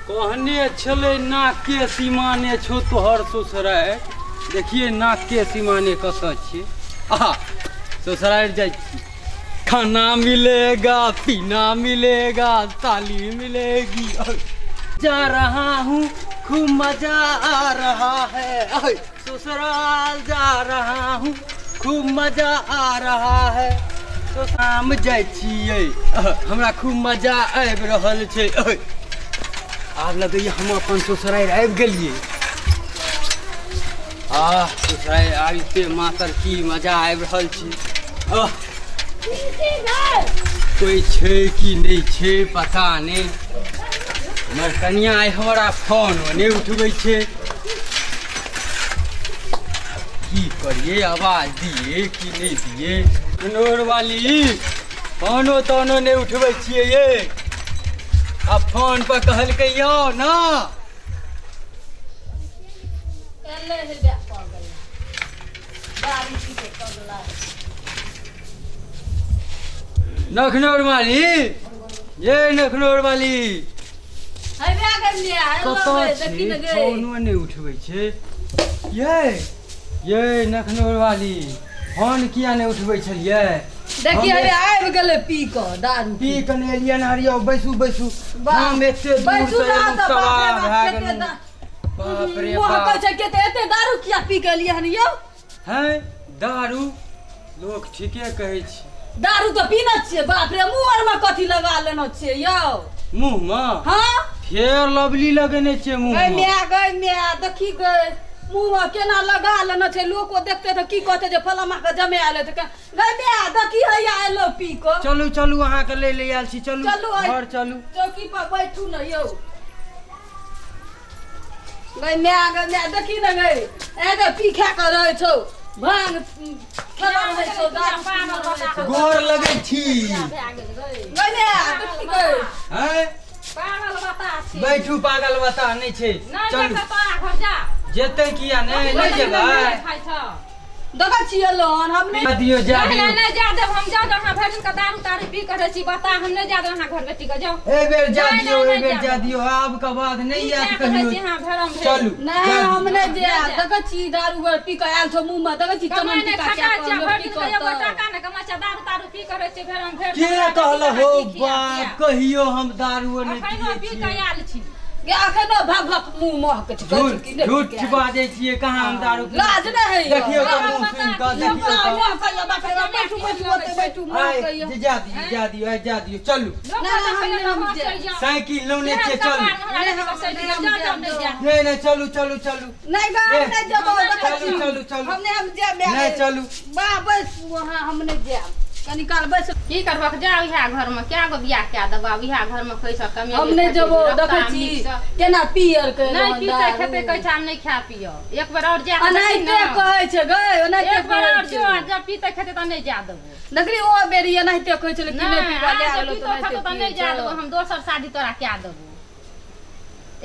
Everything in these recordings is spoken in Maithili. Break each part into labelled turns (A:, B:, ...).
A: कहने छलै नाक के सीमाने छौ तोहर ससुरारि। देखिए नाक के सीमाने कतऽ छियै। आहा, ससुरारि जाइ छी। खाना मिलेगा, पीना मिलेगा, ताली मिलेगी। जा रहा हूँ, खूब मजा आ रहा है। ससुराल जा रहा हूँ, खूब मजा आ रहा है। ससुराम जाइ छियै, हमरा खूब मजा आबि रहल छै। आब लगैए हम अपन ससुरारि आबि गेलियै। आह, ससुरारि आबिते मातर की मजा आबि रहल छै। आह, कोइ छै कि नहि छै पता नहि। हमर कनिया आइ हमरा फोन नहि उठबै छै। की करिए, आवाज दिए कि नहि दिए? नोर वाली फोनो तोनो नहि उठबै छियै ये। आ फोन पर कहलकै यौ ना।
B: एलै हे बे पगला। दारू पी के पगला।
A: नखनौर वाली, ये नखनौर वाली।
B: हेबे गेलियै, एलो
A: कतऽ
B: गे,
A: छी?
B: देखी ने गे।
A: फोनो नहि उठबै छै। ये ये नखनौर वाली, फोन किया नहि उठबै छलियै?
B: देखी,
A: हम
B: हेबे आबि गेलै पी कऽ दारू।
A: पी कने एलियै ने। हरियौ, बैसू बैसू।
B: वाह।
A: हम एते दूर
B: बैसू
A: से
B: ना
A: एलहुँ,
B: तऽ बाप रे
A: तबाह
B: बाप,
A: भए
B: कते
A: गेलहुँ। बाप रे
B: मुँह
A: बाप।
B: कहै छै के तऽ एते दारू किया पी के एलियै हन यौ?
A: हैं, दारू लोक ठीके कहै छै।
B: दारू तऽ पीने छियै, बाप रे, मुँह आर में कथी लगा लेने छियै यौ?
A: मुँह मे?
B: हाँ।
A: फेर लवली लगेने छियै मुँह
B: गै
A: मे।
B: माय, गै माय, देखी गै, मुँह मे केना लगा लेने छै। लोको देखते तऽ की कहते जे फलामा के जमे आयल तऽ गै माय, देखी हैया एलो पी कऽ।
A: चलू चलू, अहाँके लै ले आयल छी, चलू।
B: चलू,
A: घर चलू।
B: चौकी पर बैठू ने यौ। गै माय, गै माय, देखी ने गै, ए तऽ पी खा कऽ रहै छौ, भांग खेला रहै छौ, दारू पीने रहै छौ।
A: गोर लगै छी।
B: गै माय, देखी गै।
A: हैं?
C: पागल बता छी।
A: बैठू, पागल बता नहि छै।
C: नहि।
A: चलू।
C: जेतै तोरा घर जा।
A: जेतै किया नहि? नहि जेबै?
C: खाइ छौ।
B: देखै छियै लोन हम नहि
A: जा दियौ, जा
C: नहीं
A: दियौ।
C: नहीं नहीं जा देब हम। जाओ अहाँ भरि दिन के दारू तारू पी कर रहै छी बता। हम नहीं जा देब अहाँ घर बेटी के, जाओ।
A: एहि बेर जा
C: नहीं,
A: दियौ।
C: नहीं,
A: एहि बेर
C: नहीं
A: जा
C: जा
A: दियौ, आब के बाद नहि
C: पी
A: आयत
C: खा के रहै
A: कहियो।
C: छी अहाँ भरम भेल।
A: चलू।
B: नहीं,
A: जा
B: हम
A: दियौ।
B: नहीं जायब। देखै छी दारू भर पी कऽ आयल छौ, मुँह मे देखै छी
C: कमाइ
B: चमन
C: नहि
B: टीका
C: खटा
B: कए
C: छियै
B: कऽ लोक
C: भरि
B: की
C: दिन के एगो
B: कहतै?
C: टाका नहि कमाइ छियै, दारू तारू पी कर रहै छियै भरम भेल।
A: के कहल हो बाप, कहियो हम दारूओ नहि
C: अखनो
A: पियै
C: पी
A: छियै।
C: के आयल छी।
B: गे, अखनो भक भक मुँह महकै छै, कहै छै
A: झूठ
B: कि नहि
A: झूठ
B: पी कऽ आयल।
A: बाजै छियै, कहाँ हम दारू पीबै?
B: लाज नहि होइए?
A: देखियौ तऽ मुँह सुनि कऽ देखियौ तऽ।
B: महकैए, बाप रे बाप, बैठू बैठू, ओतै बैठू,
A: आइ
B: महकैए।
A: जे जा दियौ, जा दियौ, आइ जा दियौ, चलू।
B: नहि, हम नहि, हम जायब।
A: साइकिल लौने छियै, चलू।
C: चलू।
A: नहि नहि, चलू चलू चलू।
B: नहि गा, हम
A: ए,
B: नहि जेबौ, देखै
A: चलू,
B: छी।
A: चलू, चलू।
B: हम नहि, हम जायब माय
A: नहि,
B: गे।
A: चलू।
B: वाह, बैस वहाँ, हम नहि जायब, कनी काल बैस।
C: की करबक, जा इएह घर में क्या गो बियाह कए देबा, इएह घर में कैसे कमेबी?
B: हम नहि जेबौ। देखै छी केना पियर के।
C: नहि पीते खेते, कहै छै हम नहि खा पिय। एक बेर और जा।
B: एनाहिते कहै छै गै, ओनाहिते
C: एक बेर
B: कहै
C: और
B: छै।
C: जो, जब पीते खेते तऽ नहि जा देबो।
B: देखली, ओ बेरी एनाहिते कहै छलै कि नहि
C: नहि
B: पीबा लए
C: आब जे
B: गेलौ
C: पीतो
B: तऽ
C: खेतो
B: एनाहिते
C: तऽ नहि
B: पियै
C: जा
B: छौ।
C: देबो हम, दोसर शादी तोरा कए देबो।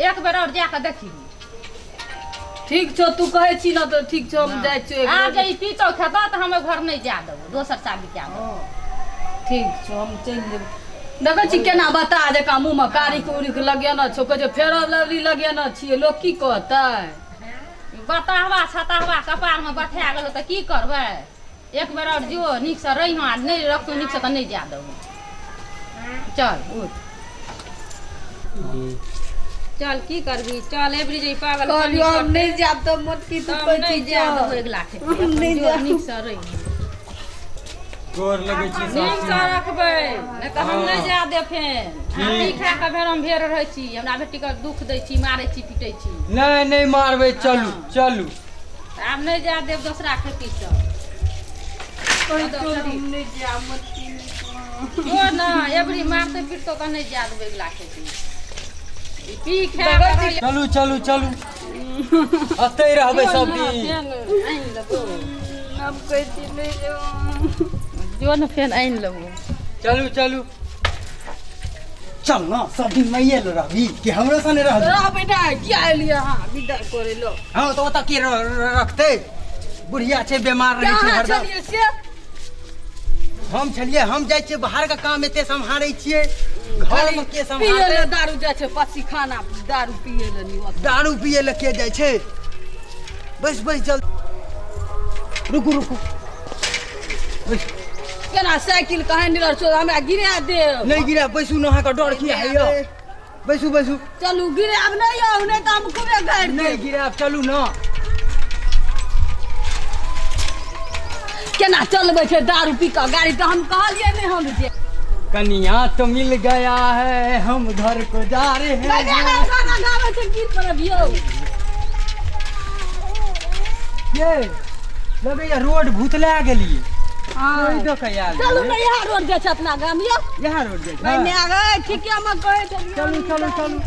C: एक बेर और जा कऽ देखी।
B: ठीक छौ, तू कहै छी ने तऽ ठीक छौ, हम जाइ छियौ एक
C: आब
B: बेर।
C: जे ई पीतो खेतो तऽ हम ओहि घर नहि जा देबो, दोसर शादी कए देबो।
B: ठीक छौ, हम चलि जेबौ। देखै छी केना बता जकाँ मुँहमे कारिक उरिक लगेने छौ, कहै छै फेरो लवली लगेने छियै, लोक की कहतै?
C: बताहबा छताहबा कपारमे बथाए गेलो तऽ की करबै? एक बेर और जो, नीकसँ रहिहँ, आ नहि रखतौ नीकसँ तऽ नहि जा देबो। चल उठ, चल, की करबी, चल। एबरी जे ई पागल
B: कहलियौ हम नहि जायब तऽ मोटकी तू
C: हम
B: कहै
C: नहि
B: छी
C: जा
B: चल।
C: देबो अगिला खेपी।
B: हम नहि
C: जो,
B: जायब।
C: नीकसँ रहिहँ।
A: गोर लगै छी
C: नीकसँ
A: सासु।
C: रखबै, नहि तऽ हम नहि जा देब फेन। अहाँ पी खा कऽ भेरम भेर रहै छी, हमरा बेटीके दुख दै छी, मारै छी, पीटै छी।
A: नहि नहि मारबै, चलू चलू।
C: आब नहि जा देब दोसरा खेतीसँ।
B: हम नहि जायब मोटकी, नहि।
C: जो न, एबरी मारते पीटतो तऽ नहि जा देबै अगिला खेती। ई पी खा कऽ रहै।
A: चलू चलू चलू, एतै रहबै
C: जो
A: सब
C: न,
A: दिन।
C: फेन आनि लेबो।
B: हम कहै छी नहि जेबौ।
C: जो न, फेन आनि लेबो।
A: चलू चलू, चल न। सब दिन माइये लग रहबी कि हमरो सने रहबी?
B: रहबै नहि, किया एलियै अहाँ विदा करै लए?
A: हँ, तऽ ओतऽ के रखतै? बुढ़िया छै, बेमार रहै छै
B: कहाँ
A: हरदम।
B: छलियै से?
A: हम छलियै, हम जाइ छियै बाहर के काम एते सम्हारै छियै। घर में के
B: पिए
A: सम्हारतै?
B: ले दारू जाइ छै पसी खाना दारू पिए ले निवत।
D: दारू पिए लए के जाइ छै? बैस बैस, जल्दी, रुकू रुकू, बैस।
B: केना साइकिल के हैंडल छो, हमरा गिरा दे।
D: नहि गिरा, बैसू ने। अहाँके डर किया होइए? बैसू बैसू।
B: चलू, गिराब नहि यौ, नहि तऽ हम खूबे गाड़ि
A: नहि
B: देब।
A: गिरायब, चलू ने।
B: केना चलबै छै दारू पी कऽ गाड़ी? तऽ हम कहलियै नहि हम जे
A: कनिया तो मिल गया है, हम घर को जा रहे हैं।
B: गाना गाबै छै गीत पर अभियौ।
A: ये लगैया रोड भूतला गेलियै। कोई दऽ के आयल।
B: चलू ने, इएह रोड जाइ छै अपना गाम यौ।
A: यहाँ रोड जाइ छै।
B: नहि गै, ठीके हम कहै छलियै।
A: चलू चलू चलू।